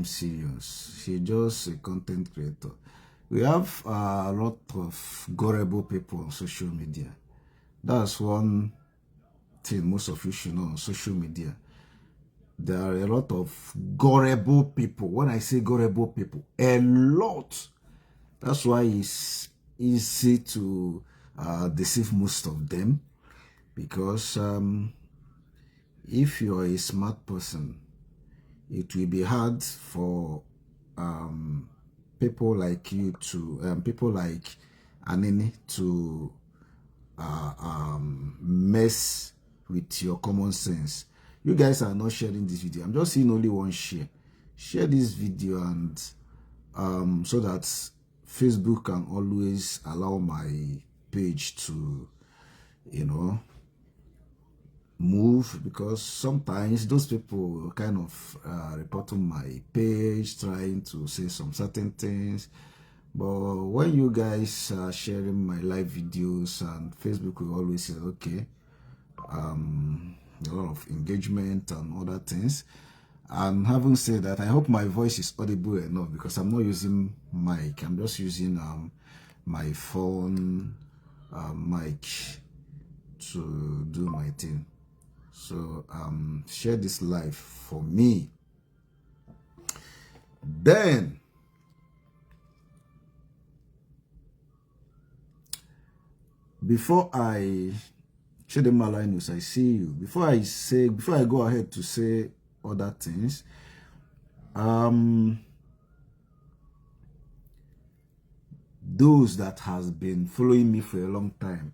him serious. He's just a content creator. We have a lot of gullible people on social media. That's one thing most of you should know on social media. There are a lot of gullible people. When I say gullible people, a lot. That's why it's easy to deceive most of them. Because if you are a smart person, it will be hard for people like you to, people like Anini to mess with your common sense. You guys are not sharing this video. I'm just seeing only one share. Share this video and so that Facebook can always allow my page to, you know, move, because sometimes those people kind of report on my page trying to say some certain things. But when you guys are sharing my live videos, and Facebook will always say, okay, a lot of engagement and other things. And having said that, I hope my voice is audible enough, because I'm not using mic. I'm just using my phone mic to do my thing. So share this live for me. Then before I share the Malay news, I see you. Before I go ahead to say other things, those that has been following me for a long time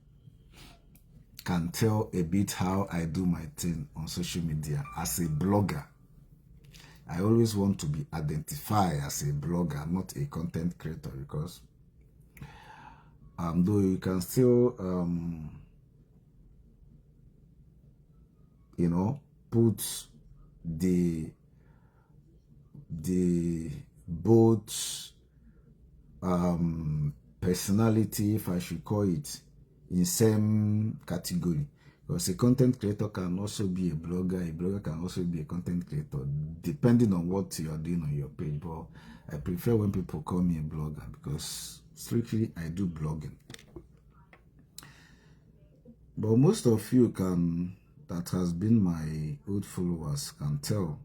can tell a bit how I do my thing on social media as a blogger. I always want to be identified as a blogger, not a content creator, because though you can still you know, put the both personality, if I should call it, in same category. Because a content creator can also be a blogger can also be a content creator, depending on what you are doing on your page. But I prefer when people call me a blogger, because strictly I do blogging. But most of you that has been my old followers can tell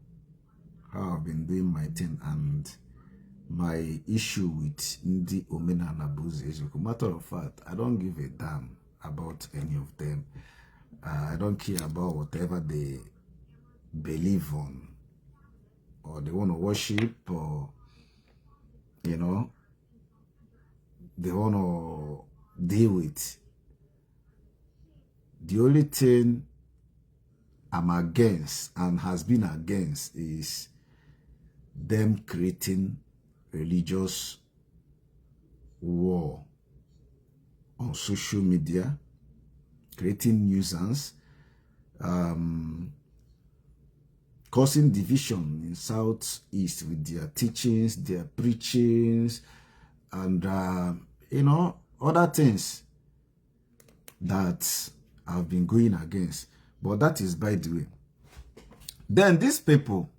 how I've been doing my thing and my issue with Ndi Omena and Mathias Ezeaku. Matter of fact, I don't give a damn about any of them. I don't care about whatever they believe on, or they want to worship, or, you know, they want to deal with. The only thing I'm against and has been against is them creating religious war on social media, creating nuisance, causing division in Southeast with their teachings, their preachings, and you know, other things that I've been going against. But that is by the way. Then these people,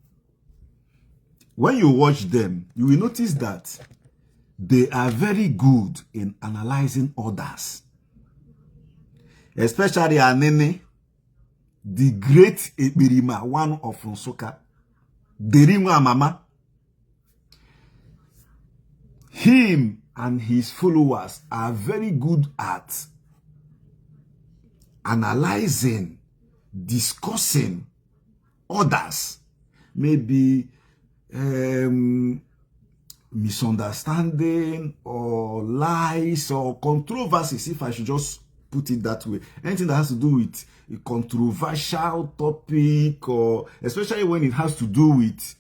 when you watch them, you will notice that they are very good in analyzing others. Especially Anene, the great Ebirima, one of Nsukka, Derinwa Mama. Him and his followers are very good at analyzing, discussing others. Maybe misunderstanding or lies or controversies, if I should just put it that way. Anything that has to do with a controversial topic, or especially when it has to do with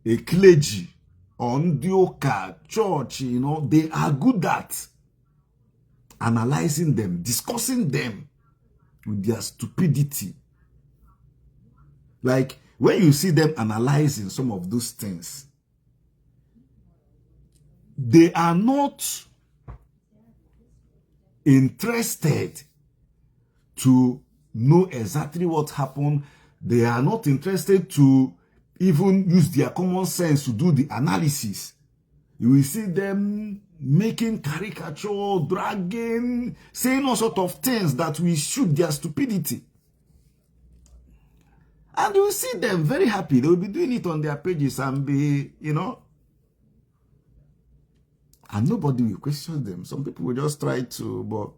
a clergy or ndioka church, you know, they are good at analyzing them, discussing them with their stupidity. Like when you see them analyzing some of those things, they are not interested to know exactly what happened. They are not interested to even use their common sense to do the analysis. You will see them making caricature, dragging, saying all sorts of things that will shoot their stupidity. And you will see them very happy. They will be doing it on their pages and be, you know, and nobody will question them. Some people will just try to, but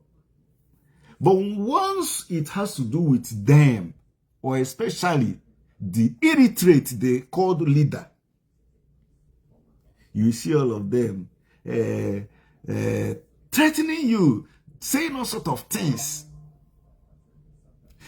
once it has to do with them, or especially the illiterate they called leader, you see all of them threatening you, saying all sorts of things.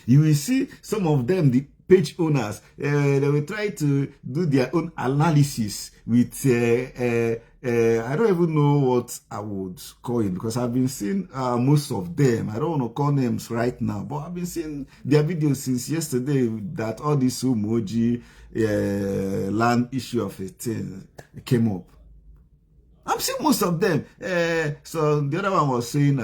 You will see some of them, the page owners, they will try to do their own analysis with, I don't even know what I would call it, because I've been seeing most of them. I don't want to call names right now, but I've been seeing their videos since yesterday that all this emoji land issue of a thing came up. I'm seeing most of them. So the other one was saying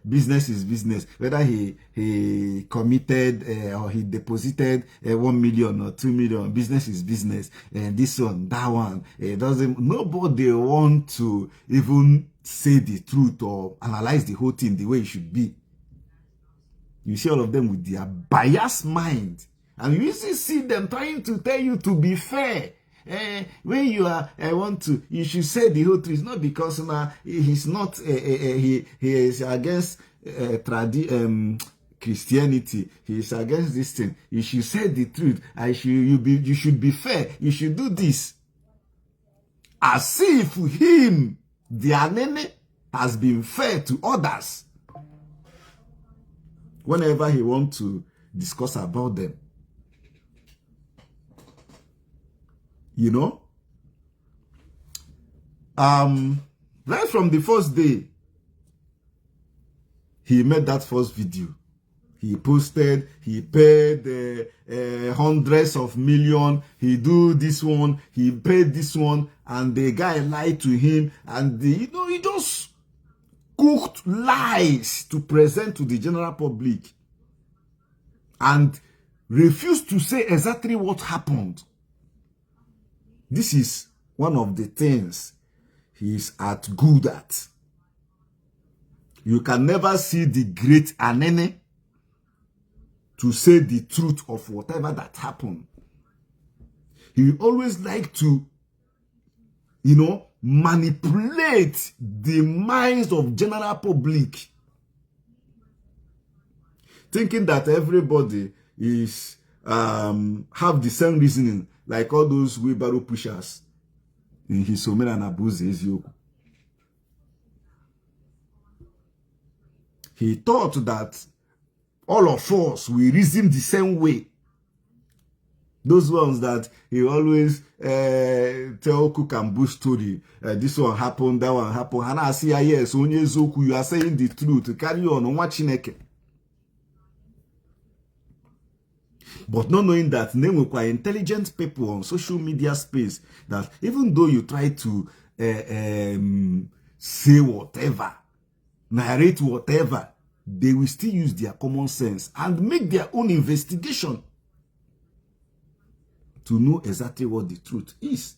business is business. Whether he committed or he deposited 1 million or 2 million, business is business. And this one, that one, nobody want to even say the truth or analyze the whole thing the way it should be. You see all of them with their biased mind. And you usually see them trying to tell you to be fair. When you are you should say the whole truth. It's not because he's not he is against Christianity. He is against this thing. You should say the truth. You should be fair. You should do this. As if him, the Anene, has been fair to others. Whenever he wants to discuss about them. You know, right from the first day he made that first video, he posted, he paid hundreds of millions, he do this one, he paid this one, and the guy lied to him, and he just cooked lies to present to the general public and refused to say exactly what happened. This is one of the things he's good at. You can never see the great Anene to say the truth of whatever that happened. He always like to, manipulate the minds of general public, thinking that everybody is have the same reasoning. Like all those wheelbarrow pushers in his Omen and Mathias Ezeaku. He thought that all of us will reason the same way. Those ones that he always tell cook and bush story. This one happened, that one happened. And I say, yes, onye Ezeaku, you are saying the truth. Carry on, watching. But not knowing that they were quite intelligent people on social media space, that even though you try to say whatever, narrate whatever, they will still use their common sense and make their own investigation to know exactly what the truth is.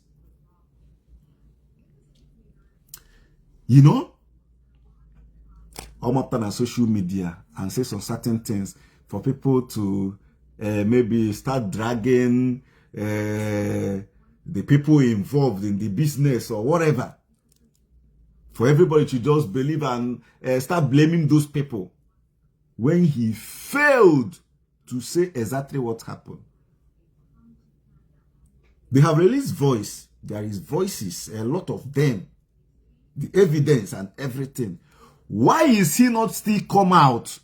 You know, I'm up on social media and say some certain things for people to maybe start dragging the people involved in the business or whatever. For everybody to just believe and start blaming those people when he failed to say exactly what happened. They have released voice. There is voices, a lot of them. The evidence and everything. Why is he not still come out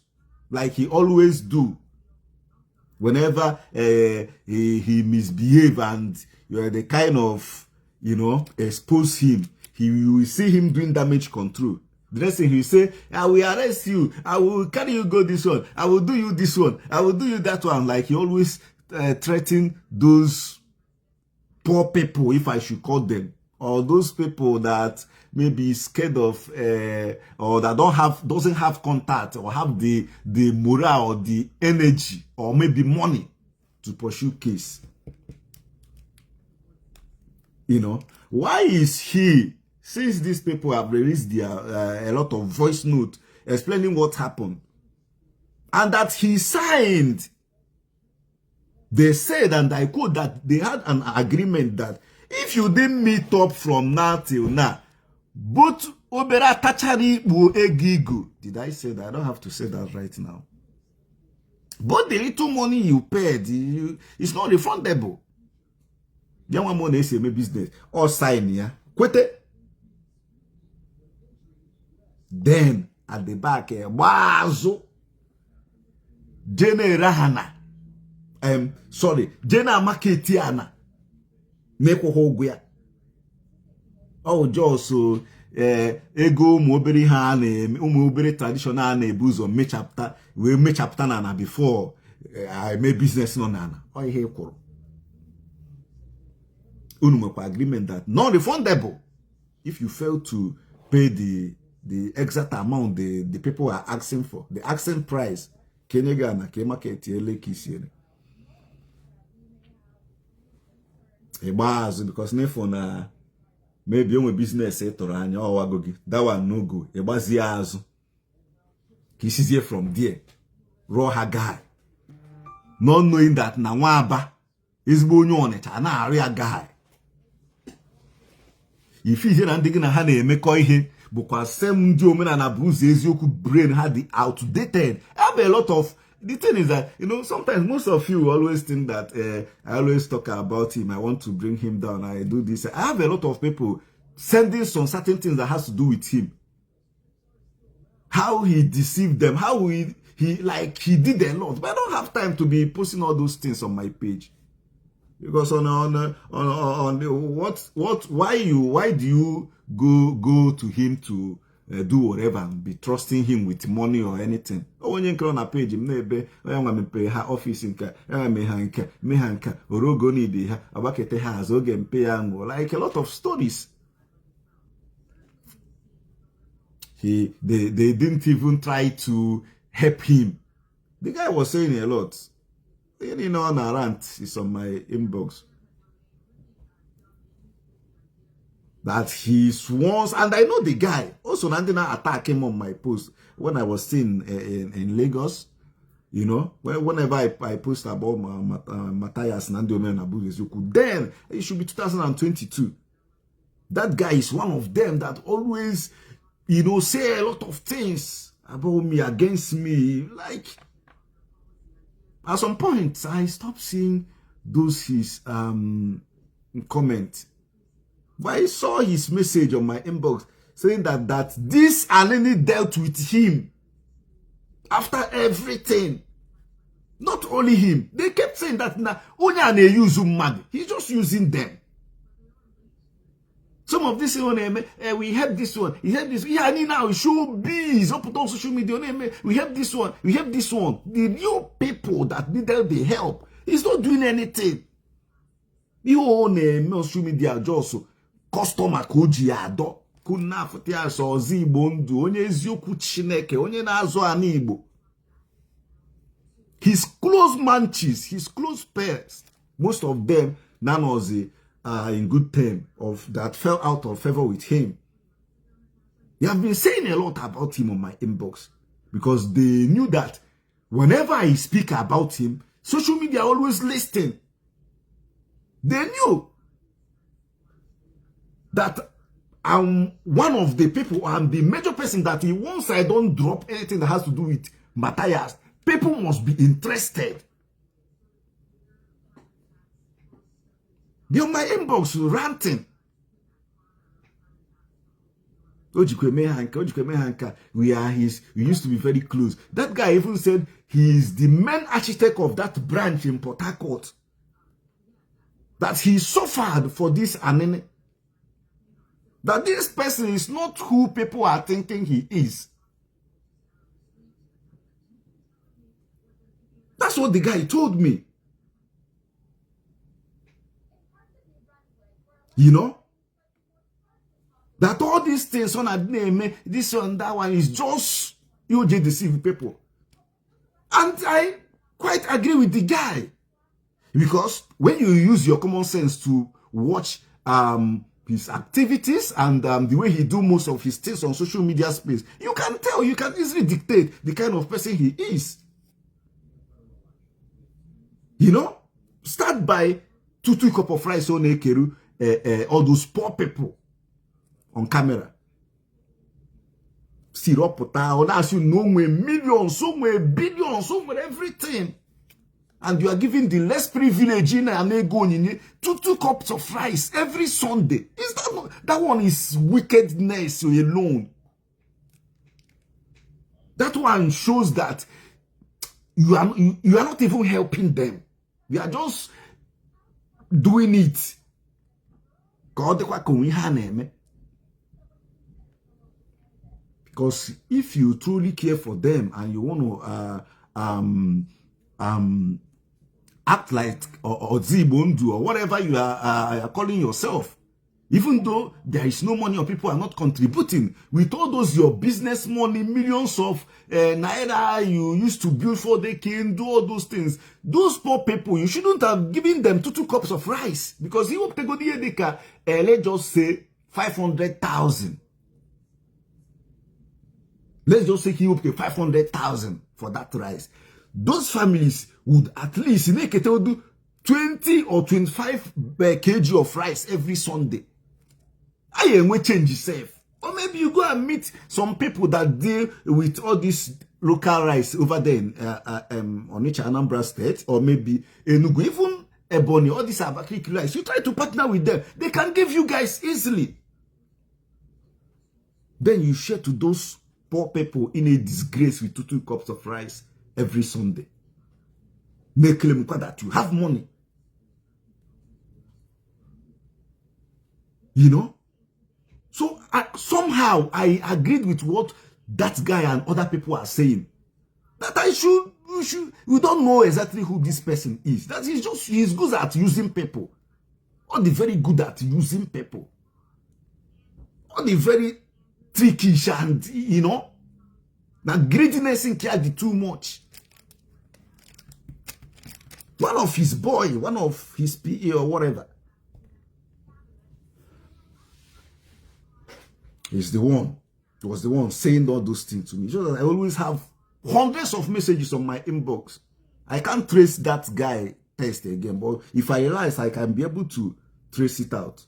like he always do? Whenever he misbehave and they kind of, expose him, you will see him doing damage control. The next thing he will say, I will arrest you, I will carry you go this one, I will do you this one, I will do you that one. Like he always threaten those poor people, if I should call them, or those people that may be scared of or that doesn't have contact or have the morale or the energy or maybe money to pursue case. You know, why is he, since these people have released their a lot of voice note explaining what happened, and that he signed, they said, and I quote, that they had an agreement that if you didn't meet up from now till now, both obera tachari wo egigo. Did I say that? I don't have to say that right now. But the little money you paid, it's not refundable. The one money is a business or sign, yeah. Quit. Then at the back, wazo Jene Rahana. Jena Maketiana. Neko Hogwea. Oh, Joso, ego mobili hane, mobili traditional ne buzo, me chapter, we me chapter nana before I made business no nana. Oh, he koro. Unumoko agreement that non-refundable if you fail to pay the exact amount the people are asking for, the asking price. Kenega na ke market ele kisiere. Because nefo na maybe on business etoro anya o wagogi. That one no go. Ebazi azu. Kisizie from there. Raw guy. Not knowing that na waba is bonyo onecha na area guy. If he's na ndigi na ha na emeko ihe bukwa same ndi omena na Mathias Ezeaku brain had the outdated. I have a lot of, the thing is that, you know, sometimes most of you always think that I always talk about him, I want to bring him down, I do this. I have a lot of people sending some certain things that has to do with him. How he deceived them, how he did a lot. But I don't have time to be posting all those things on my page. Because why do you go to him to do whatever and be trusting him with money or anything? Oh, when you on a page, maybe I am going to pay her office in car, mehanka, orogo need her, abakete has ogen pay ango, like a lot of stories. They didn't even try to help him. The guy was saying a lot. You know, on a rant is on my inbox that he swans, and I know the guy. Also, Nandina attack him on my post when I was in Lagos. You know, whenever I post about Mathias Ezeaku, then it should be 2022. That guy is one of them that always, you know, say a lot of things about me, against me, like. At some point, I stopped seeing those his comment. But I saw his message on my inbox saying that this Aleni dealt with him after everything. Not only him. They kept saying that only use mad. He's just using them. Some of this one, we have this one, we have this. Yeah, now showbiz up on social media. We have this one, we have this one. The new people that needed the help, he's not doing anything. You own social media just customer koji ado. Kuna futia so Igbo ndu onye eziokwu Chineke onye na-azụ ana Igbo. His close manches, his close pairs, most of them none of the in good term of that fell out of favor with him. They have been saying a lot about him on my inbox because they knew that whenever I speak about him, social media always listen. They knew that I'm one of the people, I'm the major person that once I don't drop anything that has to do with Mathias, people must be interested. They're on my inbox ranting. We used to be very close. That guy even said he is the main architect of that branch in Port Harcourt. That he suffered for this anene. That this person is not who people are thinking he is. That's what the guy told me. You know? That all these things on a name, this one, that one is just you just deceive people. And I quite agree with the guy. Because when you use your common sense to watch his activities and the way he do most of his things on social media space, you can tell, you can easily dictate the kind of person he is. You know, start by 2 cup of rice on ekeru, all those poor people on camera. Siropota, or as you know, millions, somewhere billions, somewhere everything. And you are giving the less privileged in an ego 2 cups of rice every Sunday. Is that one is wickedness alone? That one shows that you are not even helping them. You are just doing it. Because if you truly care for them and you want to act like or Zibundu or whatever you are calling yourself, even though there is no money or people are not contributing, with all those your business money, millions of naira you used to build for the king, do all those things, those poor people, you shouldn't have given them 2 cups of rice, because he hope to go the let's just say 500,000. Let's just say he will pay 500,000 for that rice. Those families would at least make it 20 or 25 kg of rice every Sunday. I am change yourself. Or maybe you go and meet some people that deal with all this local rice over there in Onitsha, Anambra State, or maybe Enugu, even Ebonyi, all these Abakiki rice. You try to partner with them. They can give you guys easily. Then you share to those poor people in a disgrace with 2 cups of rice every Sunday. Make claim that you have money. You know? So somehow I agreed with what that guy and other people are saying. That we don't know exactly who this person is. That he's good at using people. Or the very good at using people. Or the very tricky and, you know, now greediness in care too much. One of his boy, one of his PA or whatever, is the one. He was the one saying all those things to me. So that I always have hundreds of messages on my inbox. I can't trace that guy test again, but if I realize I can be able to trace it out.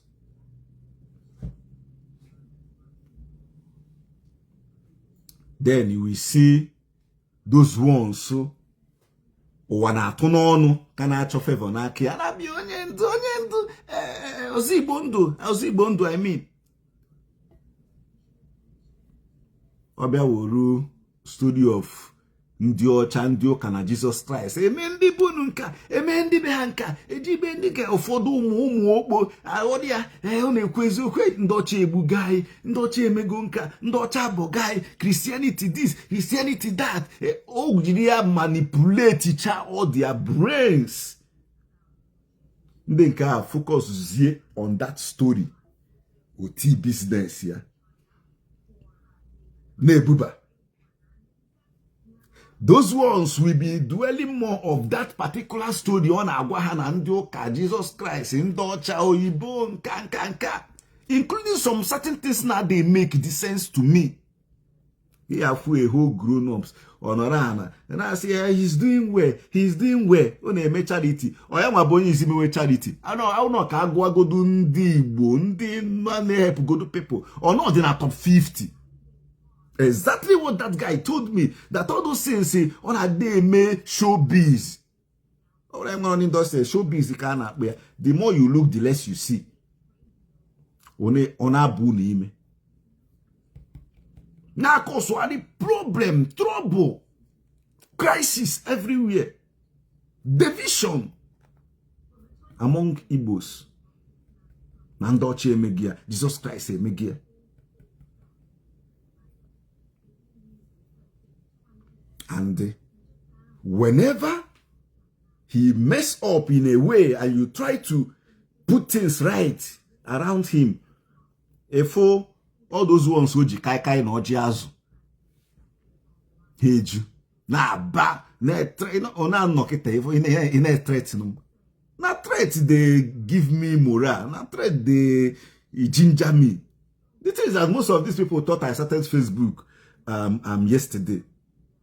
Then you will see those ones so wana atono kana acho favor na aki anabi onye ndu ozigbo ndu I mean obia woru studio of ndị ọcha ndị ụka na Jesus Christ eme ndị bunu nka eme ndị be ha nka ejibe ndị ka ụfọdụ ụmụ okpo ahụdị ya ọ na-ekwu eziokwu ndị ọcha egbuga anyị ndị ọcha emego nka ndị ọcha abụga anyị Christianity this Christianity that o jiri ya manipulate all their brains. Ndị nke a focus zie on that story oti business ya na-ebuba. Those ones will be dwelling more of that particular story on Agwahana and Yoka, Jesus Christ, Indocha, Oyibo, Nka, including some certain things now they make the sense to me. He have a whole grown-ups on Orana. And I say, yeah, he's doing well. On a charity. Or am a boy is me charity. I know can go do ndi man help go to people. Or not in a top 50. Exactly what that guy told me. That all those things on a day may showbiz. All I'm going to say showbiz the kind of where the more you look, the less you see. On a boon. Now cause the problem, trouble, crisis everywhere. Division among Igbos. Nandoche Megia, Jesus Christ Megia. And whenever he mess up in a way and you try to put things right around him, for all those ones who jikai no jiazu, heju na ba na train ona nokete in a threat no na threat. threat they give me morale. Now threat they ginger me. The thing is that most of these people thought I started Facebook yesterday.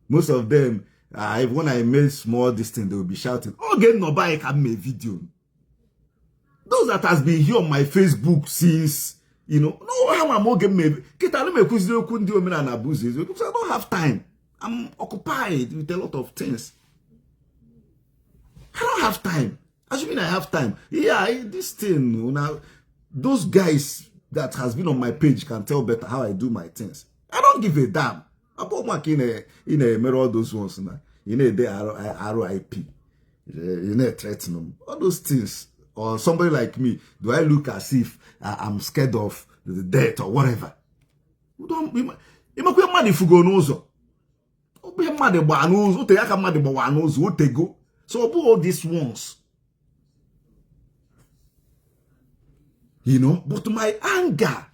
Most of them, when I made small this thing, they will be shouting, "Oh, get no buy a video." Those that has been here on my Facebook since, you know, no, how am I getting me? Because I don't have time. I'm occupied with a lot of things. I don't have time. As you mean I have time? Yeah, this thing, now, those guys that has been on my page can tell better how I do my things. I don't give a damn. About my in a mirror, all those ones now. You know, they are RIP. You know, threaten them. All those things. Or somebody like me, do I look as if I'm scared of the death or whatever? You don't. You might be mad if you go nozo. You be mad about nozo. You take mad about nozo. You take go. So about all these ones, you know. But my anger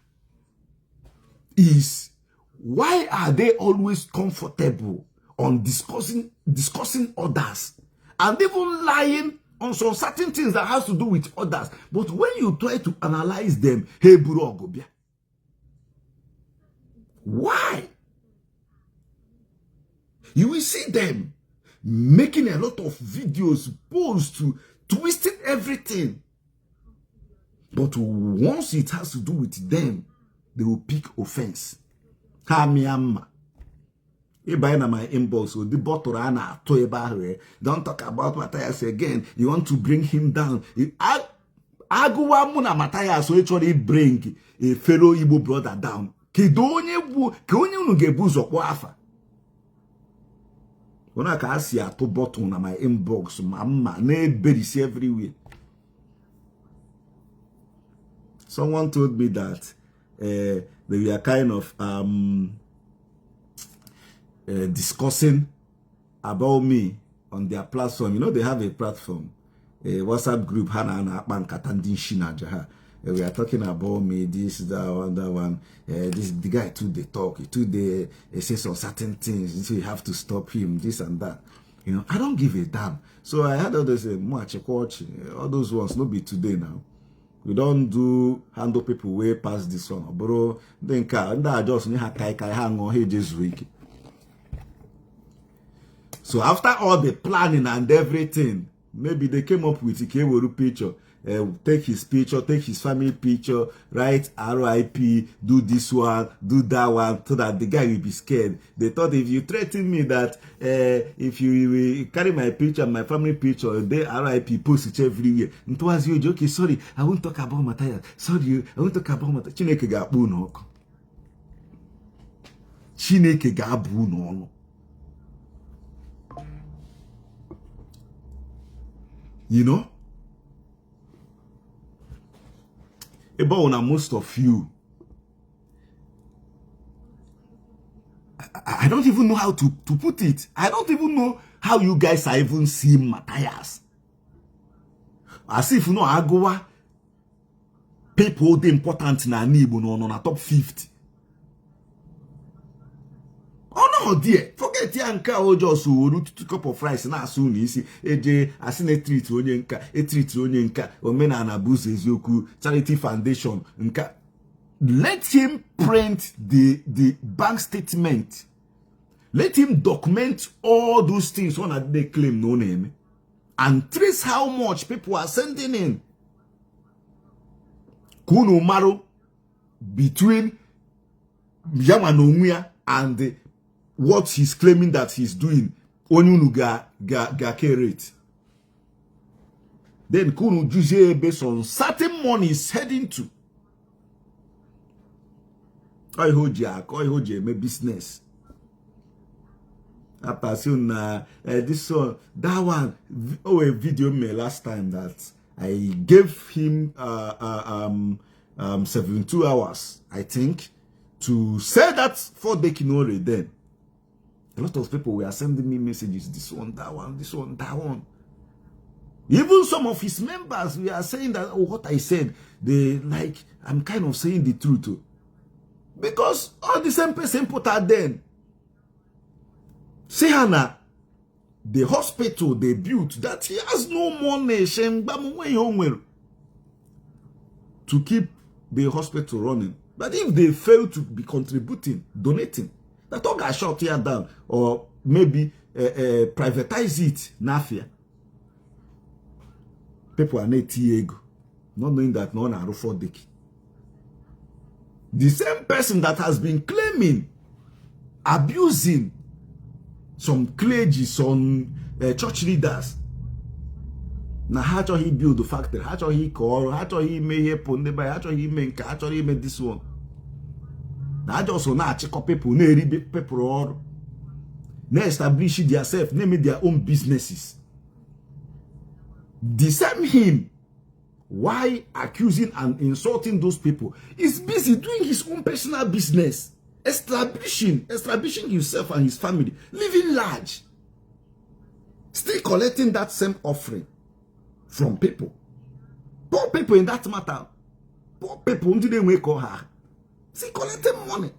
is, why are they always comfortable on discussing others and even lying on some certain things that has to do with others? But when you try to analyze them, hey, buro ogobia. Why? You will see them making a lot of videos, posts, to twisting everything. But once it has to do with them, they will pick offense. Kamiyama. By my inbox, so the bottle don't talk about Mathias again. You want to bring him down. Aguwa muna Mathias so actually bring a fellow Igbo brother down. Kedonye unugebuzo kwa afa. When I can see a to bottle na my inbox, mama, nebody everywhere. Someone told me that they were kind of discussing about me on their platform. You know, they have a platform, a WhatsApp group. We are talking about me, this, that one. This the guy too. They talk. They say some certain things. So you have to stop him. This and that. You know, I don't give a damn. So I had others say, watch all those ones. No be today now. We don't do handle people way past this one, bro. Then just hang on. Hey, just week. So after all the planning and everything, maybe they came up with a Ikeweru picture. Take his picture, take his family picture, write RIP, do this one, do that one, so that the guy will be scared. They thought if you threaten me that if you carry my picture, my family picture, they RIP, post it everywhere. And towards you, okay, sorry, I won't talk about Mathias. Sorry, I won't talk about Mathias. Chineke ga-abụ n'ọkụ. Chineke ga-abụ n'ọnụ. You know? About most of you, I don't even know how to put it. I don't even know how you guys are even seeing Mathias. As if, you know, Agowa people the important na Igbo no na top 50. Oh no, dear. Forget Yanka or just root to cup of rice na soon easy. AJ, as in a treat onyenka, Omena and Mathias Ezeaku Charity Foundation. Nka. Let him print the bank statement. Let him document all those things one that they claim no name. And trace how much people are sending in. Kuno Maro between Yamanonguya and what he's claiming that he's doing, Onyunu ga rate. Then Kunu Juje based on certain money is heading to. I hold you, my business. After soon, this one, that one, a video me last time that I gave him 72 hours, I think, to say that for the Kinore then. A lot of people were sending me messages, this one, that one, this one, that one. Even some of his members were saying that, oh, what I said, they like, I'm kind of saying the truth too. Because all the same person put out then. Say Hannah, the hospital they built, that he has no money to keep the hospital running. But if they fail to be contributing, donating, that all got shut here down, or maybe privatize it, nafia. People are not ego, not knowing that no one are for dick. The same person that has been claiming, abusing some clergy, some church leaders. Now, how shall he build the factory? How shall he call? How shall he make how shall he make? How shall he make this one? Now, just so now check up people, people or they establish themselves, name their own businesses. The same him, why accusing and insulting those people? Is busy doing his own personal business, establishing himself and his family, living large, still collecting that same offering from people. Poor people in that matter. Poor people who didn't wake up her. See, collecting money.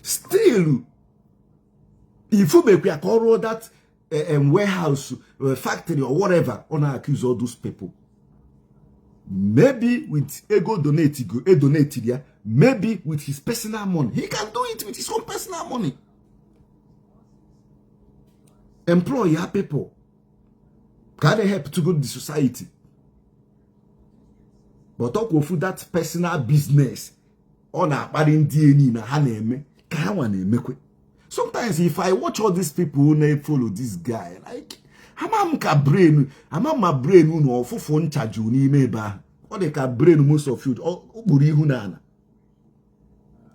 Still, if you make a call that warehouse, factory, or whatever, on accuse all those people. Maybe with ego donated, yeah. Maybe with his personal money. He can do it with his own personal money. Employ your people. Can they help to go to the society? But talk of that personal business on a parent DNA na haneme. Sometimes if I watch all these people who follow this guy, like my brain no for phone charge ni meba. Or they can brain most of you buri hunana.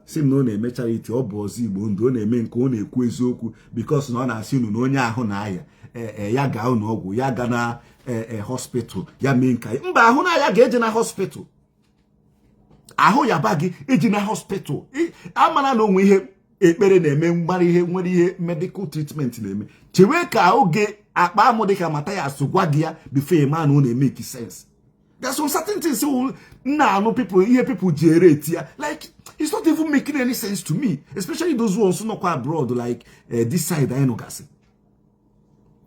Sim no na charity or bozi bondo na eme nko na ekwu eziokwu because no na asi no onye ahụ na aya ya ga ụlọ ọgwụ ya ga na hospital ya mee nka mba ahụ na ya ga eje na hospital ahụ ya bagi eje na hospital amana na onwe ihe ekpere na-eme mgbara ihe nwere ihe medical treatment na-eme chewe ka oge akpa amụ dịka Mathias gwa gị ya before man no na make sense. There's some certain things no people generate here. Like it's not even making any sense to me, especially those who also not quite abroad, like this side. I know, guys.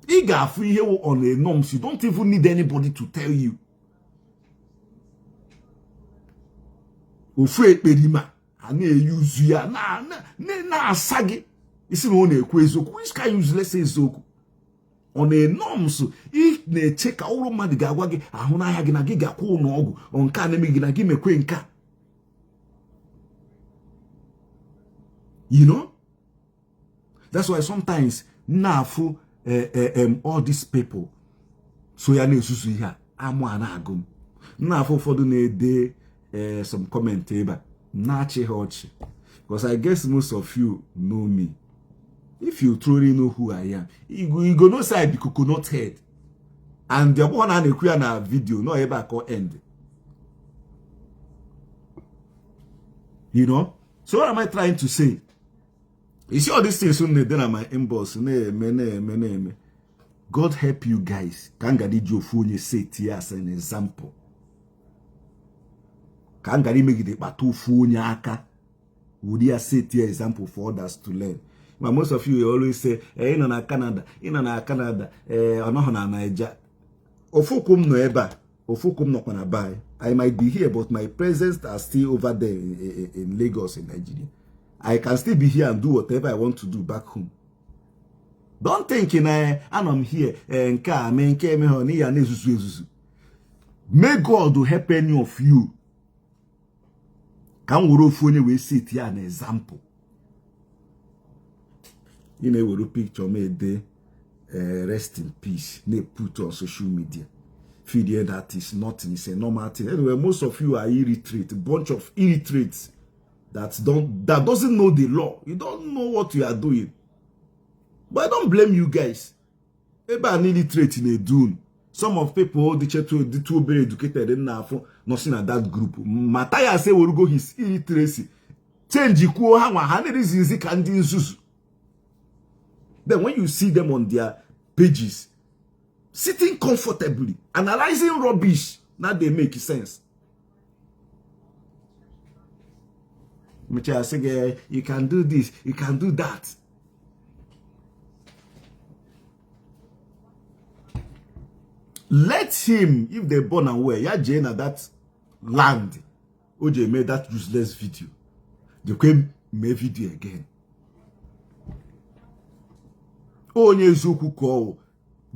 You got free here on the norms. You don't even need anybody to tell you. Ufre perima, ane use ya na sagi. Isi no ne kwezoku. Which can useless ezoku? On a norms, if they check all of the gawagi, ahuna gina giga ko no on can gina give me quenka. You know? That's why sometimes nafu all these people so ya ne susu ya amu anagum. Nafu for the day some comment eba. Nachi hochi. Because I guess most of you know me. If you truly know who I am, you go no side the coconut head. And the one and a na video, no ever call end. You know? So what am I trying to say? You see all these things on my inbox. God help you guys. Kangadi Jofunye say here as an example. Kangadi make the batu funya aka. Would you say here example for others to learn? But most of you always say, in Canada, on Niger. Ofukum no eba, ofukum no gonna buy. I might be here, but my presence are still over there in Lagos, in Nigeria. I can still be here and do whatever I want to do back home. Don't think I'm here and may God help any of you. Can we sit here an example? You know, we picture made the rest in peace. They put on social media. Feed that is nothing. It's a normal thing. Anyway, most of you are illiterate, a bunch of illiterates that doesn't know the law. You don't know what you are doing. But I don't blame you guys. Maybe an illiterate in a dune. Some of people the two very educated and now for nothing at that group. Mathias say will go his illiteracy. Change ikuo ha wa reasons can do. Then when you see them on their pages, sitting comfortably, analyzing rubbish, now they make sense. Mathias say, you can do this, you can do that. Let him, if they born and where, yeah, Jane at that land, OJ made that useless video. They came make video again. Ezeaku call.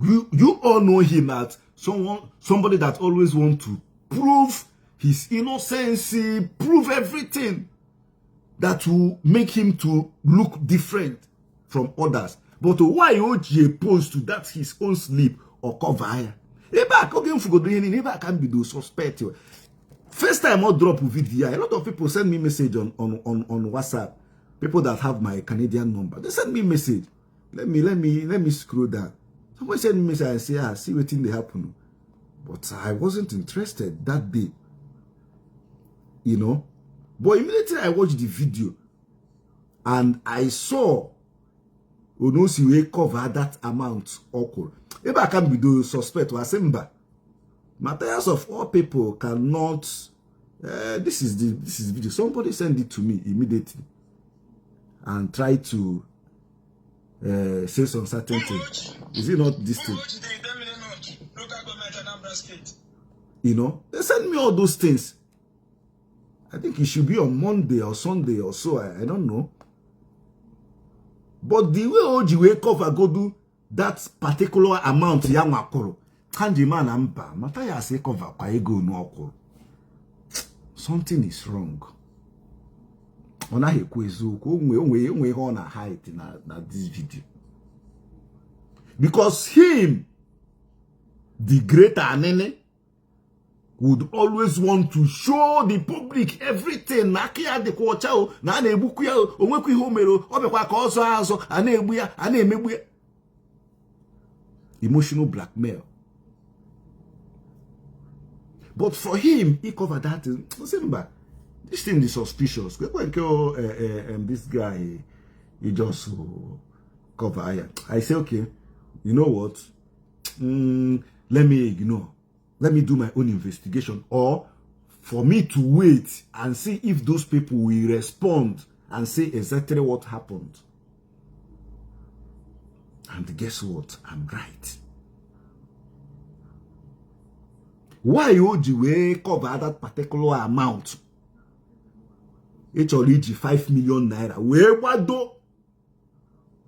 You all know him as somebody that always want to prove his innocence, prove everything that will make him to look different from others. But why OJ opposed to that his own sleep or cover? Never can be those suspect. First time I drop a video, a lot of people send me message on WhatsApp. People that have my Canadian number, they send me message. Let me scroll down. Somebody send me message and say, see what thing they happen. But I wasn't interested that day. You know? But immediately I watched the video and I saw Onosi cover that amount okoro. If I can be the suspect or Asemba, Mathias of all people cannot. This is video. Somebody send it to me immediately and try to say some certain thing. Is it not this thing? You know, they send me all those things. I think it should be on Monday or Sunday or so. I don't know. But the way OG cover go do that particular amount young akoro, kanji man ampa, Mathias cover kwa ego no akoro. Something is wrong. Ona hekwe Ezeaku onwe ho na height na this video. Because him, the greater Anene, would always want to show the public everything. Nakia de kwachao na na ebuku ya onwekwu ihe omero obekwa ka ozo azo ana egbu ya ana emegbu ya. Emotional blackmail. But for him, he covered that. Remember, this thing is suspicious. This guy, he just cover. I say, okay, you know what? Let me ignore. Let me do my own investigation, or for me to wait and see if those people will respond and say exactly what happened. And guess what? I'm right. Why would you cover that particular amount? It's already 5 million naira. Where what do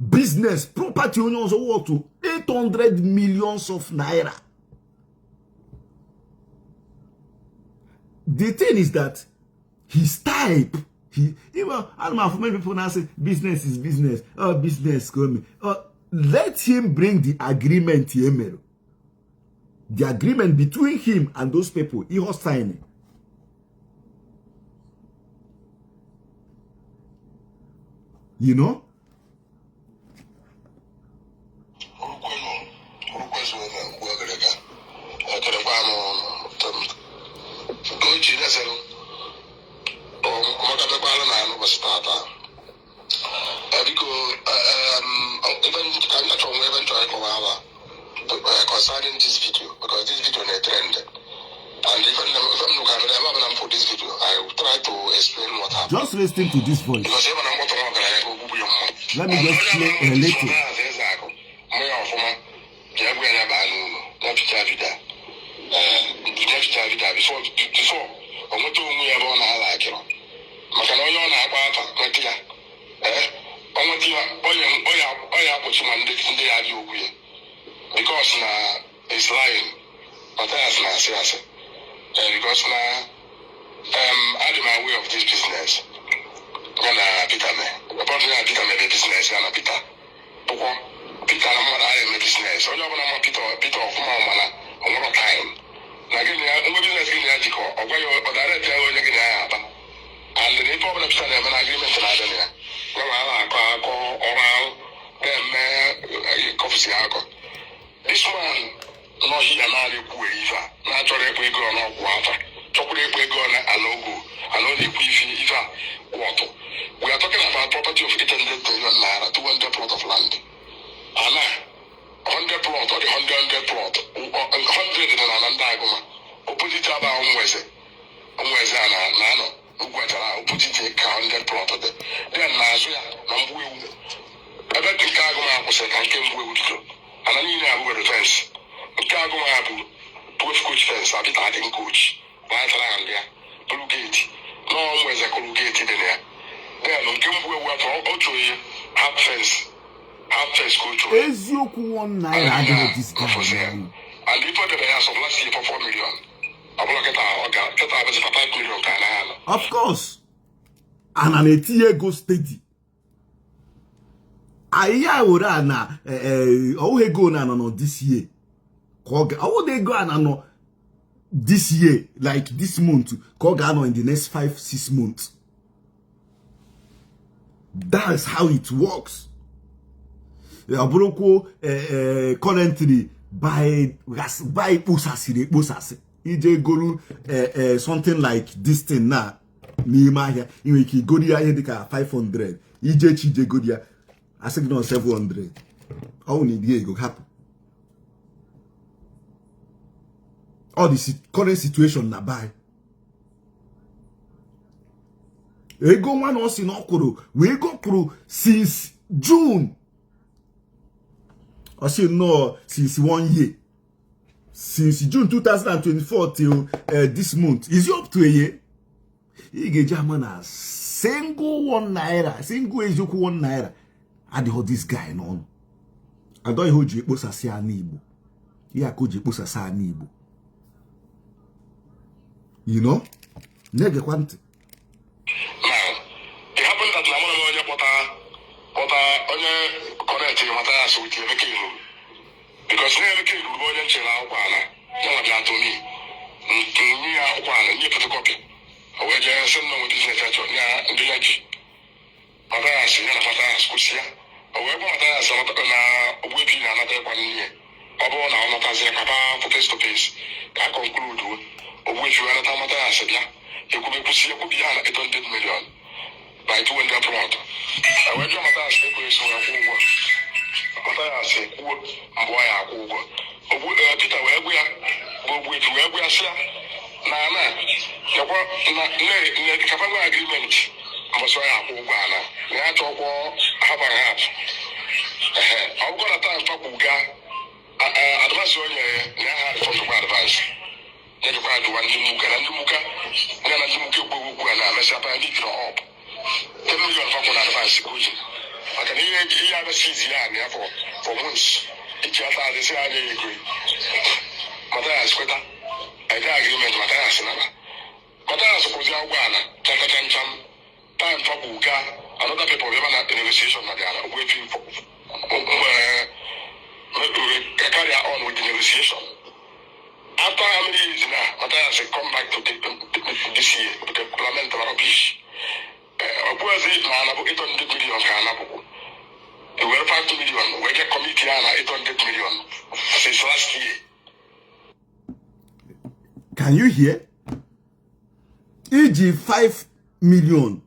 business property owners worth to 800 millions of naira? The thing is that his type, even I don't know how many people now say business is business. Oh, business coming. Let him bring the agreement here. The agreement between him and those people, he was signing. You know? Concerning this video, because this video is a trend, and even if I'm looking for this video, I will try to explain what happened. Just listen to this voice. Let me just play a little. Because now it's lying, Mathias now says because now I do my way of this business. Gonna Peter me, about me Peter me business gonna Peter. Peter I'm not I am a business. So you want Peter of Mama a lot of time. Now give me a business in the article or where you direct and the problem of an agreement in Adania. This one, no, he and I will either. Naturally, we go on water. Chocolate, we go on a logo. I know the either water. We are talking about property of 800 million naira, 200 plot of land. Anna, 100 plot or the 100 plot, 100 in an Andagoma. Opposite about Umweze. Umweze, Nano, Uguatara, put take 100 plot of it. Then Nazia, Nambu, about the cargo map was a came with you. And I need to have a fence. The cargo map, 12 coach fence, I'll be starting coach. White land there, blue gate. No one was a corrugated in there. Then on Kimbo, what for half fence. Ezeaku 1 naira I don't this guy. And before the house of last year for 4 million. I 5 million. Of course. And an 8-year go steady. I would na oh go na this year. How they go na this year, like this month, Kogano in the next 5-6 months. That's how it works. Currently buy pusasi. EJ go something like this thing now. Nima here. You go there here 500. EJ go there. I think no 700. How need here go happen? All the current situation na buy. We go one us in Okoro. We go through since June. I say no, since 1 year. Since June 2024 till this month. Is it up to a year? You get German as single 1 naira. Single Ezeaku 1 naira. I hold this guy on. I don't hold you post as Igbo. Yeah, could you post as Igbo. You know? Nega quanti. It happened that Mathias with the because never came to Boyan Chela, to me. Near photocopy. I went there and sent no business at the edge. Mathias, Mathias, Kusia. However, Mathias, whipping another 1 year. Abona, Mathias, Papa, for face to face. I conclude, of which you are not Mathias, you could be Kusia, could be 800 million. By 200 plot. I went to Mathias, Mathias, boy, Peter, where we are, sir. Nana, the Kapanga agreement was why I talk half and half. I've got a time for Buga. Advance on your from the advance. Then you find 1 Muka and Muka, then I Muka and I mess up and leave your up. 10 million for advance. I can hear a season for months. Each other, they say I agree. Mathias, I got agreement with Mathias. Mathias was your one, time for Buga, another people even at the negotiation, waiting for carry on with the negotiation. After how many years now, Mathias come back to this year with the parliament rubbish. Was it man about 800 million? We were 5 million. We get committee on 800 million since last year. Can you hear? EG 5 million.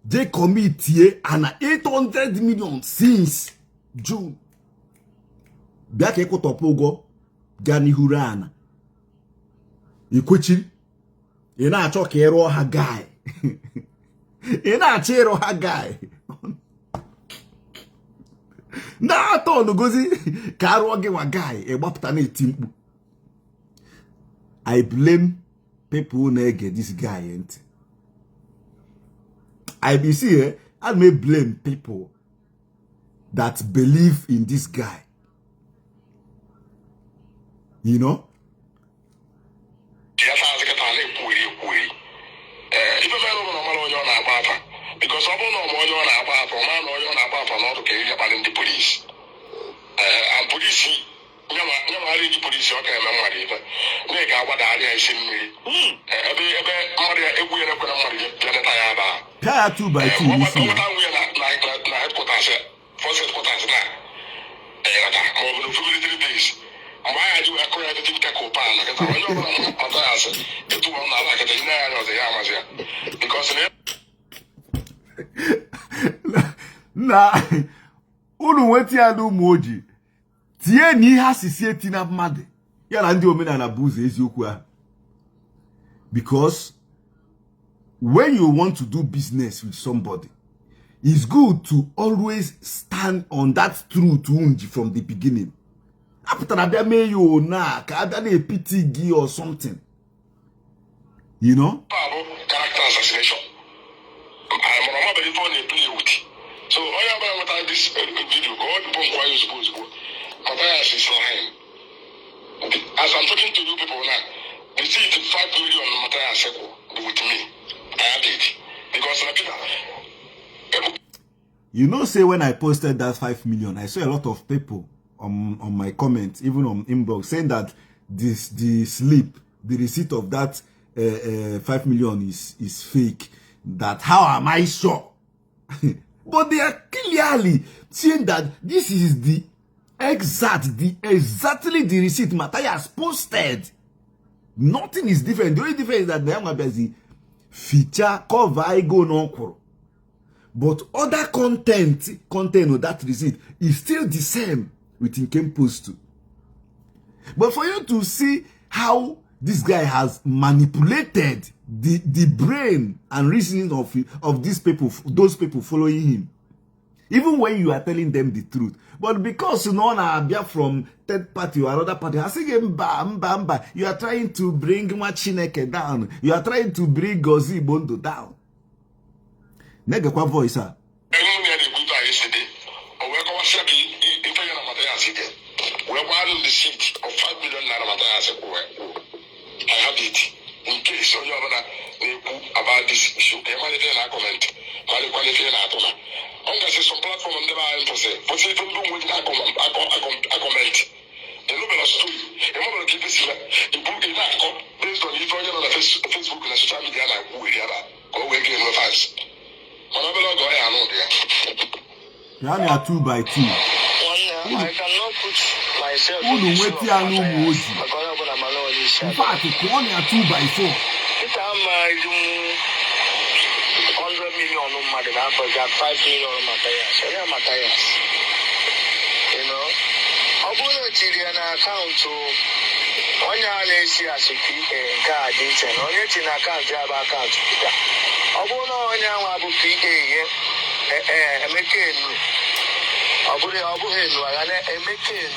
They committee and 800 million since June. Back eko topogo gani hurana. Ikuchi. Ina acho kero ha guy. Ina chero ha guy. Na ato no gozi karo ge wa guy e gbapụta na etimkpu. I blame people who get this guy ent. I be see I may blame people that believe in this guy. You know? Because I don't know more than about man or you're about not okay about the police. And police, the police, okay, memory. They got what I see me. Every Tire 2 by 2. What we are like headquarters, first headquarters now. More than 3 days. Why are you according to Taco Pan? Because it will not like the because na unu weti ya n'umoji tie ni ha sisi tina mmadụ ya na ndị omenala bụ ụzọ eziokwu ahụ because when you want to do business with somebody, it's good to always stand on that truth from the beginning. After that, may you na a pity or something. You know? Character assassination. I'm not going to play with. So, all you have about this video, all the people who supposed to go, Mathias is lying. As I'm talking to you people now, you see it 5 million Mathias Ezeaku with me. I have it. Because you know, say when I posted that 5 million, I saw a lot of people on my comments, even on inbox, saying that the slip, the receipt of that 5 million is fake. That how am I sure? But they are clearly saying that this is the exactly the receipt Mathias posted. Nothing is different. The only difference is that the Yamabezi feature cover I go no. But other content of that receipt is still the same with Inkem Post. But for you to see how this guy has manipulated the brain and reasoning of these people, those people following him, even when you are telling them the truth. But because you know now from third party or another party, you are trying to bring Machineke down. You are trying to bring Gozi Bondo down. Nega kwa voice ha. I have it in case you about this issue. Comment. Some platform on the line to say, but if you don't wait, I comment. The number of story, a number of people the book in that based on if you're on Facebook and social media, like who we are, go away game of us. Yani a 2 by 2. I cannot put myself in the shoe of Mathias. In fact, only a 2 by 4. If I'm 100 million money, I got 5 million Mathias. You know, I'm going to an account to one year see as a card, and on it in account, job account. I'm going to PA, make it. I'm going to make it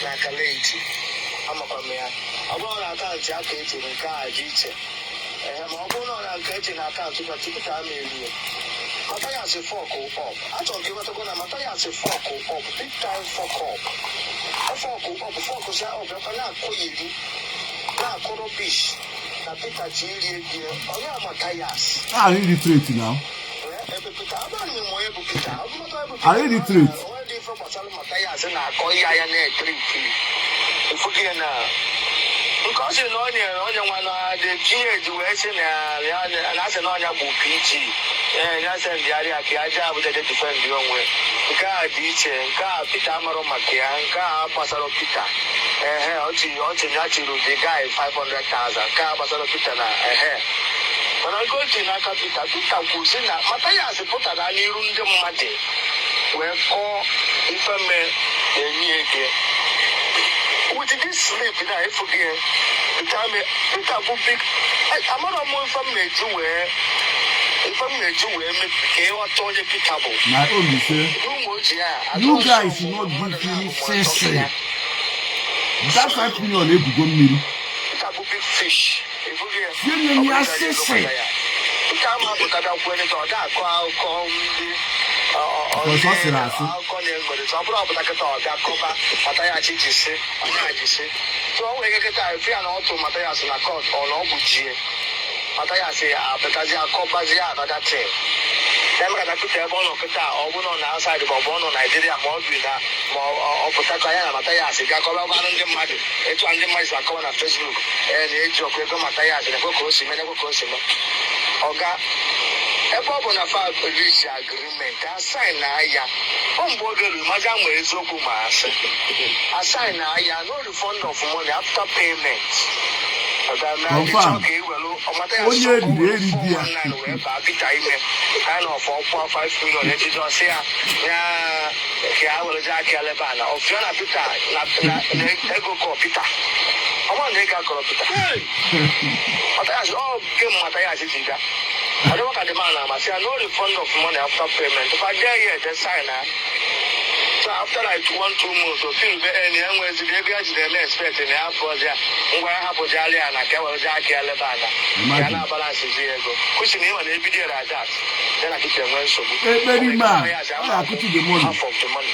like a lady. I'm a camera. I'm going to account jacket in a car, teacher. I'm going to get in account to the time. Mathias a fork up. I don't give a good Mathias a fork up, big time fork up. A fork up, focus out of a lot for you. Now, Coro Bish, a bit of Chili, or Mathias. I read the treat now. I read the treat. Because you know, the teenage Western and that's an onion book PG. And that's the area with the defend your way. Car teacher, car Peter Maromakia, car Pasaro Peter. Natural, the guy 500,000, car Pasaro Peter. When I go to Naka Peter, Peter Kusina, Mathias put a new room the Mate. Where all if I may, with this sleep, I forget the time Peter will pick. I'm not more from me to where if I'm going to wear me, I told you Peter. My own, you guys should not give me sense. That 5 million they go me. Peter will pick fish. You need assist. Come up with that when it's all that call Because what's the answer? I'll call you, but it's all about that cover. Mathias is sick. So we get a fear not to Mathias in a court or no Bucci. Mathias, because you are covered that thing. Then I put a bone of Pita or one on the outside of Bono, Nigeria, more with that, more Potacaya, Mathias, Gacola, and the money. It's one of my account on Facebook, and it's your Mathias and a Cocosi, Menacosimo. Oga, a problem of our police agreement, a sign Naya, on board the Madame Ezokumas. A sign Naya, no refund of money after payment. Confirm. What you did, I know 4.5 million. It is also yeah, I will Jack Alabama or Fiona Peter, not Ego Peter. I want to make a Peter. But that's all Kim Mathias is that. I don't want the man. I say I know the fund of money after payment. If I get here, the sign. So after like 1-2 months, so feel very anyway. The baby has the expect in the house was there. Where I have a jolly and I can't was Jackie Alabama. Can I balance his ego? Pushing him and every day like that. Then I get them well so good. Very man. I put you the money. Half of the money.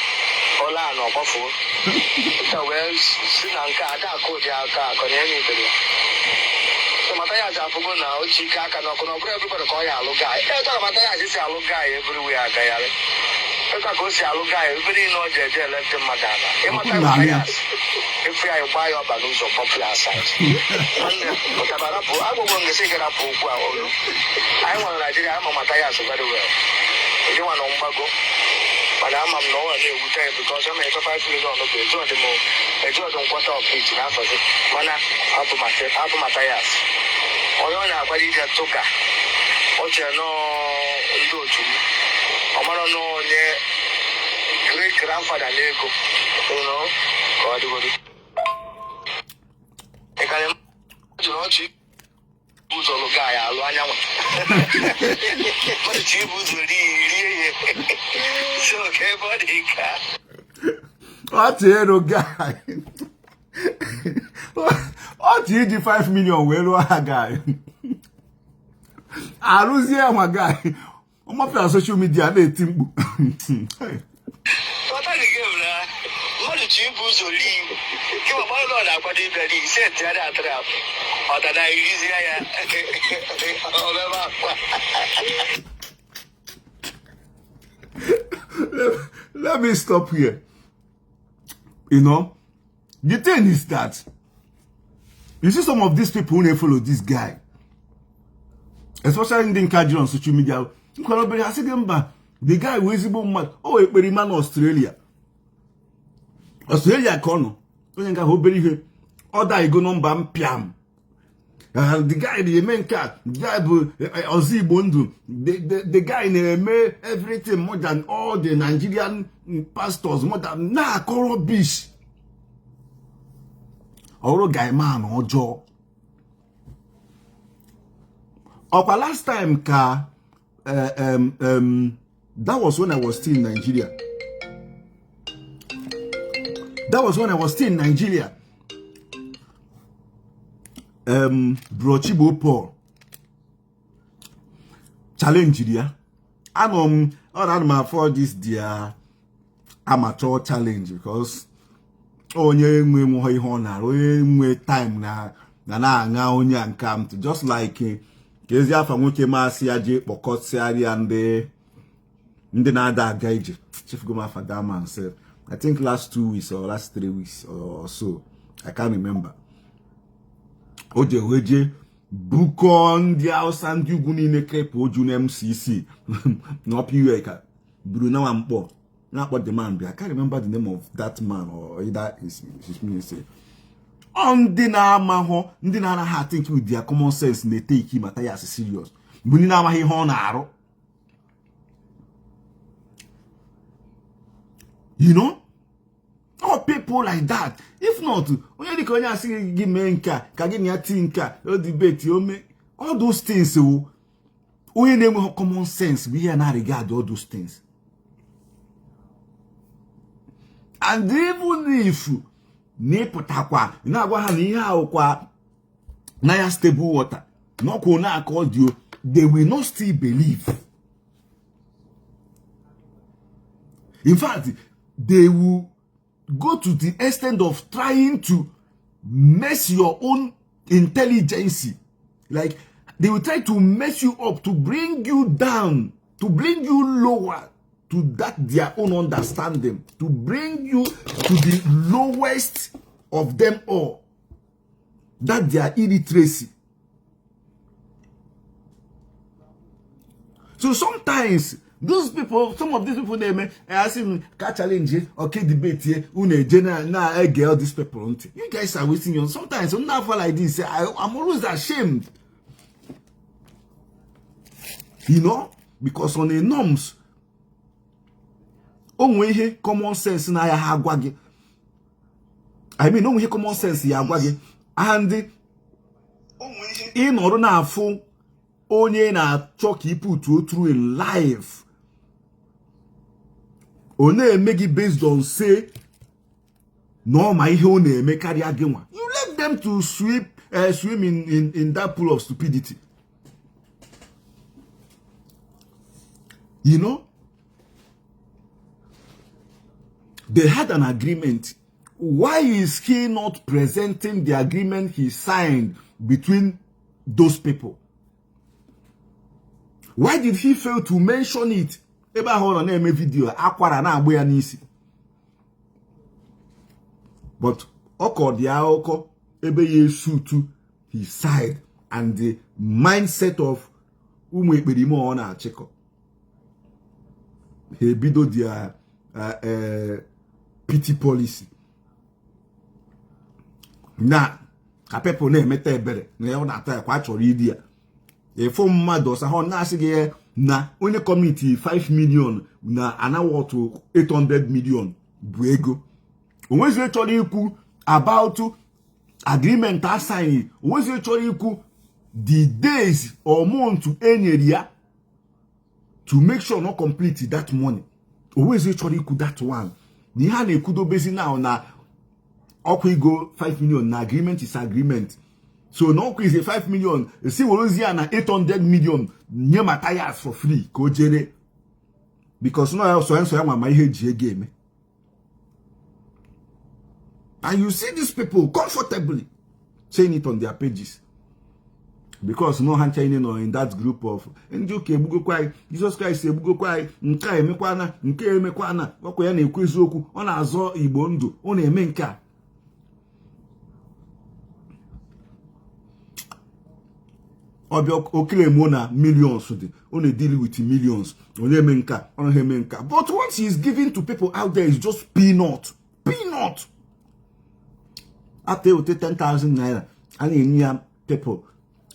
All I know, Buffalo. So well, Sinanka, I can't call the car, anything. So Mathias Ezeaku now, Chica cannot everybody call you a look guy. Mathias is a look guy everywhere. If I go see a look guy, everybody know JJ left him Madonna. If I buy up a loose of popular site. I will go and say get up. I want Nigeria, I'm a Mathias very well. You want to go. But I'm no one here will tell you because I'm a 5 million of the more. A Jordan quarter of it. Mana, up to Mathias. Or on a body that took her. What you know, do to me. I'm not know great grandfather Lego. You know, God, I can imagine what you who's all the guy. But the cheap was really so okay, buddy. What a guy. What you the 5 million well guy. I lose here my guy. I'm up on social media they think. What are the game now? What the cheap was really give a ball on what he said that trap. Or that I use let me stop here. You know, the thing is that you see some of these people who follow this guy, especially in the encouragement on social media. The guy who is mad. Oh, a very man Australia. Australia kono. When you go here, other you go number piam. The guy, the main cat, the guy the guy made everything more than all the Nigerian pastors, more than rubbish. Or guy man or Joe. Or last time that was when I was still in Nigeria. Brochibo Paul challenge dia. All that for this dear amateur challenge because onye nwe mo ihe ona onye nwe time na onye ankam just like kezi afa nwoke maasi aje kpokotsi ari ndị na-ada aga ije chief go ma father man said I think last 2 weeks or last 3 weeks or so I can't remember. Oje weje bukon the house and you go ni crepe oju na MCC no piwe ka buru na wampo na what the man be. I can't remember the name of that man or either his minister. On the namaho ndi na ha think with their common sense they take him Mathias serious. Buni na amahi ho na aro. You know? All people like that. If not, when you can see give me nka, ka give me a tinka, debate, all those things. We name common sense. We are not regard all those things. And even if nepotakwa, na gwa ha ni ha kwa na ya stable water, no ko na accord you, they will not still believe. In fact, they will go to the extent of trying to mess your own intelligence. Like, they will try to mess you up, to bring you down, to bring you lower to that their own understanding, to bring you to the lowest of them all, that their illiteracy. So sometimes those people, some of these people, they may ask him, catch challenge, okay, debate here, general, now I get all these people. You guys are wasting your sometimes, I'm not like this. I'm always ashamed. You know, because on the norms, onwe common sense na ya ha gwa gi. I mean, onwe common sense ya gwa gi. And in order na afụ onye na-achọ ka put through in life. One make it based on say no my ihe one eme karịa gị nwa. You let them to swim in that pool of stupidity. You know, they had an agreement. Why is he not presenting the agreement he signed between those people? Why did he fail to mention it? Ebe ahụ nọ na-eme video akwara na-agba ya n'isi. But ọkọ dị akụkọ ebe ya esutu his side and the mindset of ụmụ ekperime ọ na-achịkọ. Ha ebido their pity policy. Na ka people na-emeta ebere na ya na-ata kwa chọrọ idi ya. Efo mmadụ sa ho na-asị gị na onye committee 5 million na anawo to 800 million bụ ego. Onwezi chọrọ ikwu about agreement assign. Onwezi chọrọ ikwu the days or month enyere ya to make sure not complete that money. Onwezi chọrọ ikwu that one. Ni ha na-ekudo bezi now na ọkwa go 5 million na agreement is agreement. So no is a 5 million. See Wolozia na 800 million nye Mathias for free. Ko jere. Because no so my ihe game. And you see these people comfortably saying it on their pages. Because no hand chaining or in that group of Jesus Christ ebugokwa nka emekwana nke emekwana ọkwa ya na-ekwu eziokwu ọ na-azọ Igbo ndụ ọ na-eme nke a. Okile millions on a deal with millions. But what he is giving to people out there is just peanut. Peanut. After 10,000 naira, and in people,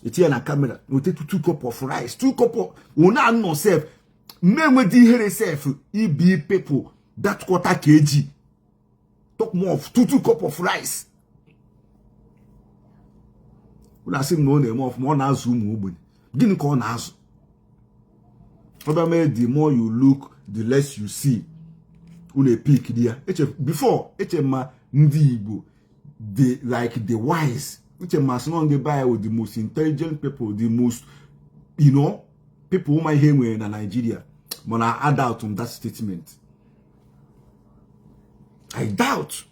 it's here na camera. We take 2 cup of rice, 2 cup of una no self. Men with the here self, be people that 1/4 kg. Talk more of 2 cup of rice. Una sim no name of more na zoom ubun. Gini ko na azu. The more you look, the less you see. Una pick there. Before ma ndi Igbo, the wise. Ma so they buy with the most intelligent people, the most, people who might hear me in Nigeria. But I doubt on that statement. I doubt.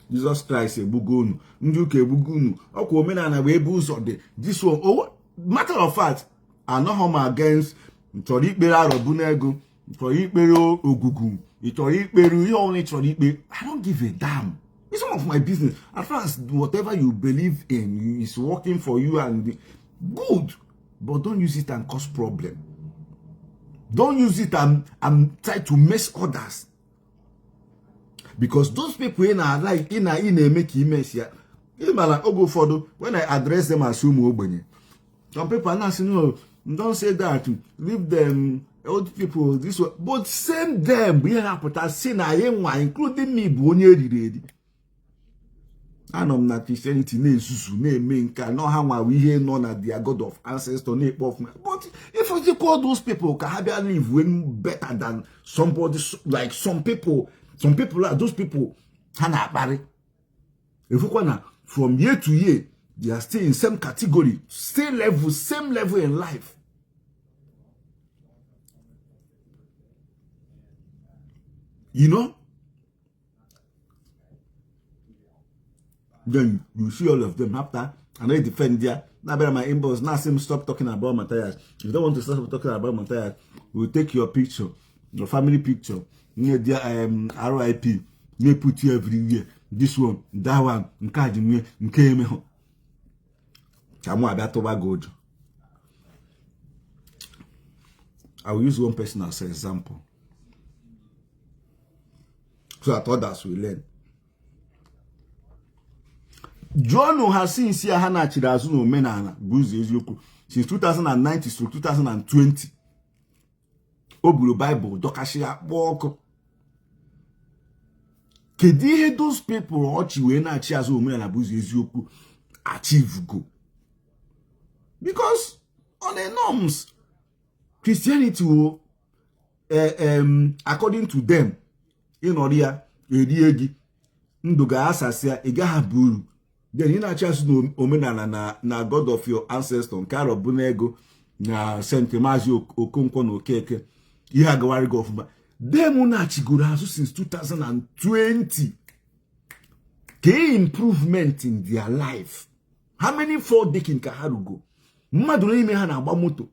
Jesus Christ ebugonu njuke ebugunu okwo omenana we ebu uzo de this one. Oh, matter of fact, I know how I'm against ntori ikpere arobu na ego ntori ikpere ogugu ntori ikpere ihe only ntori ikpe. I don't give a damn. It's none of my business. At first, whatever you believe in is working for you and good, but don't use it and cause problem. Don't use it and try to mess others. Because those people in a like in a make mess here. When I address them as some people are not saying, no, don't say that. Leave them, old people, this one. But send them, we have put a sin, including me, Bonnie. And I'm not Christianity, name, no how we hear none of their God of ancestors, but if you call those people, can live when better than somebody like some people. Some people are those people. If you want from year to year, they are still in same category, same level in life. Then you see all of them after, and they defend there. Now, better my inbox. Now, see him stop talking about Mathias. If you don't want to stop talking about Mathias, we'll take your picture, your family picture. Near their RIP, they put you everywhere. This one, that one, I will use one person as an example, so that others will learn. John has seen Hana Chidazu no Menana, Mathias Ezeaku, since 2009 to 2020. Obulu Bible, Dokashia, walk. Kedi those people watch you na chiazo Mathias Ezeaku achieve go. Because on the norms, Christianity will, according to them, in Oria, Ediegi, Nduga Asasia, Igaha Buru, then in a chance no Omena na God of your ancestor, Karo Bunego, na Saint Mazio Okonkwo no Keke, Ihagawari Government. Them Unachigurasu since 2020. Improvement in their life. How many 4 dick in Kaharugo? Mmadụ n'ime ha na-agba moto.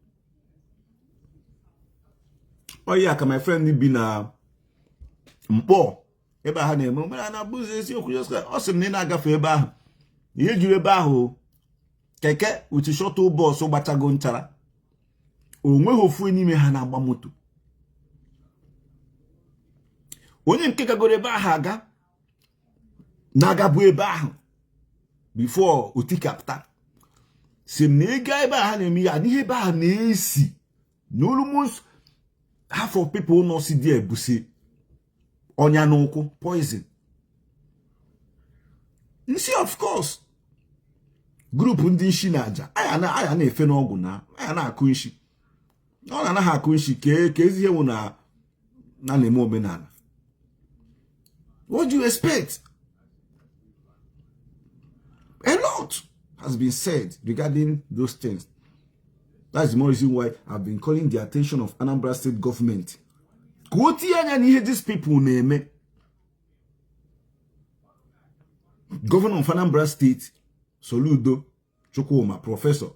Oh yeah, ka my friend bi na Mkpọ ebe ha na-eme omena na buzi Eziokwu Ejiofor. Ọ sị m na na-agafe ebe ahụ. Ihe juru ebe ahụ keke uchi shuttle bus gbachago nchara. Onweghị ofu n'ime ha na-agba moto. Onye nke kagoro ebe ahụ aga nagabu ebe ahụ before otikapta. Si m na ịga ebe ahụ na-eme ya n'ihe ebe ahụ na-esi na almost half of people no see there busi onya n'ụkwụ poison. Nsi of course group ndị nshi na aja aya na-efe n'ọgwụ na aya na-akụ nshi. Ọ na-anaghị akụ nshi ka ezi ihe wụ na na-eme omenala. What do you expect? A lot has been said regarding those things. That's the more reason why I've been calling the attention of Anambra State government. These people name Governor of Anambra State, Soludo Chukwuma, Professor.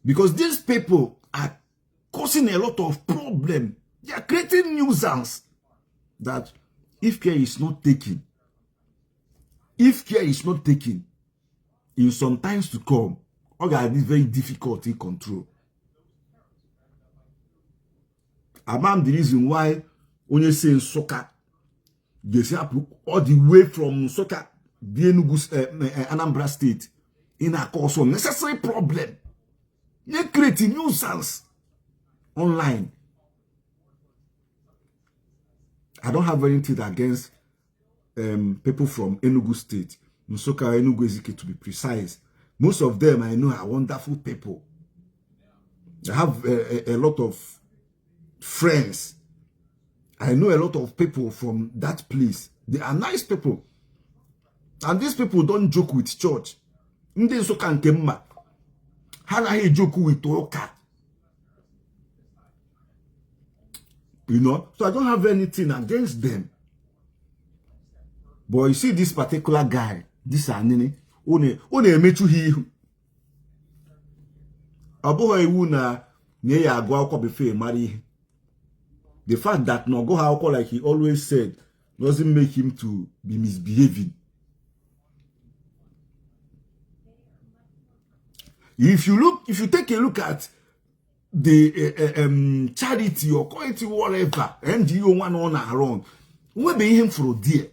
Because these people are causing a lot of problem. They are creating nuisance that if care is not taken, in some times to come, all that is very difficult to control. Among the reason why when you say soccer, they say all the way from soccer, Anambra State, in a cause of necessary problem. They create a nuisance online. I don't have anything against people from Enugu State, Nsoka, Enugu Ezike to be precise. Most of them I know are wonderful people. I have a lot of friends. I know a lot of people from that place. They are nice people. And these people don't joke with church. Ndị Nsoka nke mma. Ha naghị joke with ụka. You know, so I don't have anything against them. But you see this particular guy, this Anini, one emechu hihu. Aboho iwu na nye ya agwa akwụkwọ before marry. The fact that no go akwụkwọ like he always said doesn't make him to be misbehaving. If you take a look at the charity or quality whatever NGO one on around, where be him for there?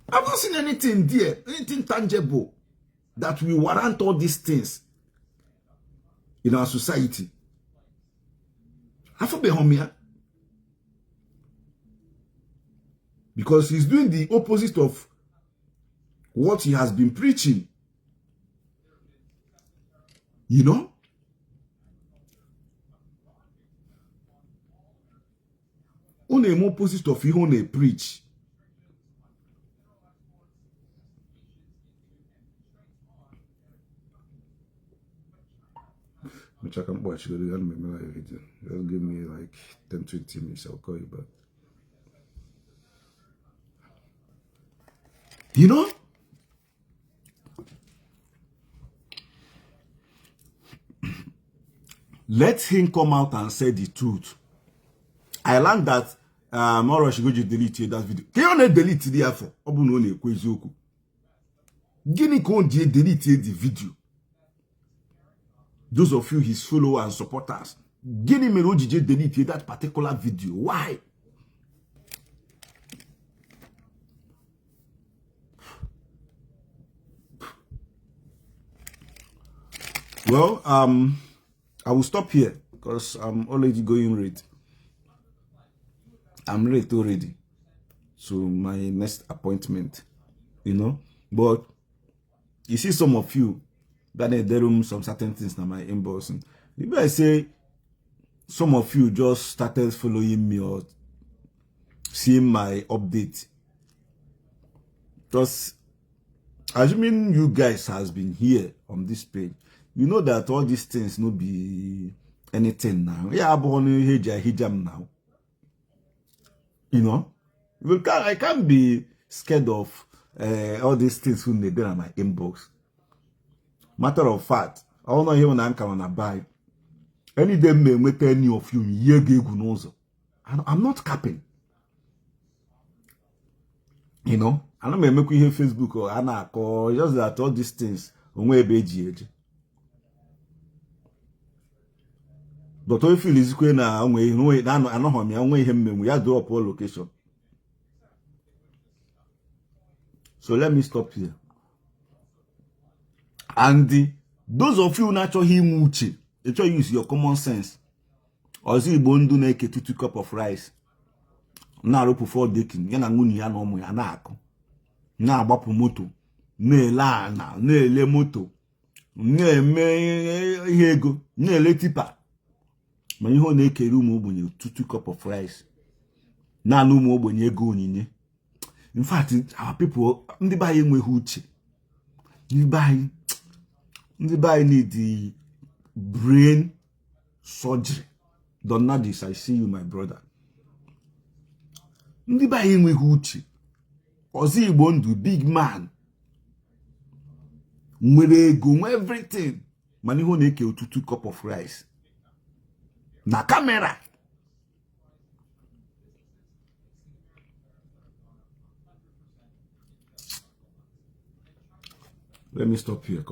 I've not seen anything there, anything tangible that will warrant all these things in our society. I feel behind me because he's doing the opposite of what he has been preaching. You know? On the opposite of he on a preach. Which I can watch. Just give me like 10-20 minutes. I'll call you back. You know? Let him come out and say the truth. I learned that Moro should go to delete that video. Can you delete the effort? Obu no Ezeaku. Gini kon delete the video. Those of you, his followers and supporters, Gini Mero delete that particular video. Why? Well, I will stop here because I'm already going late. I'm late already. So my next appointment you know. But you see some of you that they room some certain things in my inbox, and maybe I say some of you just started following me or seeing my update. Just assuming you guys has been here on this page, you know that all these things no be anything now. Yeah, I'm born hijam now. You know, I can't be scared of all these things when they do on my inbox. Matter of fact, I don't know here when I'm coming to buy. Any day may make any of you ye gunozo. I'm not capping. You know, I don't make you here Facebook or Anak or just that all these things on where BG. But if you is going now, I know how me, I want him, we have to up all location. So let me stop here. And those of you naturally muchi, you use your common sense. Or see bondu na eke 2 cup of rice. Na rope for dekin, yana nguni ya no mo ya na akọ. Na agbapu moto, na-ele ana, na-ele moto, na-eme ihe ego, na-ele tipa. Ma ihe ọ na-ekere ụmụ ogbenye 2 cup of rice. Na-anụ ụmụ ogbenye ego onyinye. In fact, our people, ndị be anyị enweghị uche. Ndị be anyị need the brain surgery. Donadis, I see you, my brother. Ndị be anyị enweghị uche. Ozi Igbo ndụ, big man. Nwere ego, nwe everything. Mana ihe ọ na-eke 2 cup of rice. Na camera. Let me stop here.